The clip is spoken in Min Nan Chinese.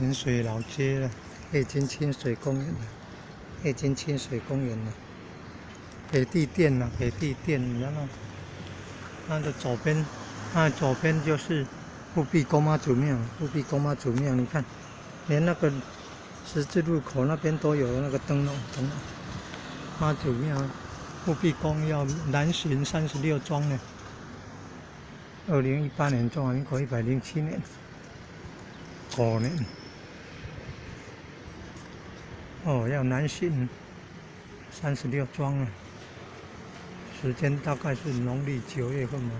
清水老街了，黑金清水公園了，黑金清水公園了，北帝殿了，北帝殿，然後它的左邊，它的左邊就是富弼公媽祖廟，富弼公媽祖廟，你看，連那個十字路口那邊都有那個燈籠，燈籠。媽祖廟，富弼宮要南巡36莊呢。2018年，中華民國107年，狗年。哦，要南巡三十六莊啊，時間大概是農曆9月份嘛。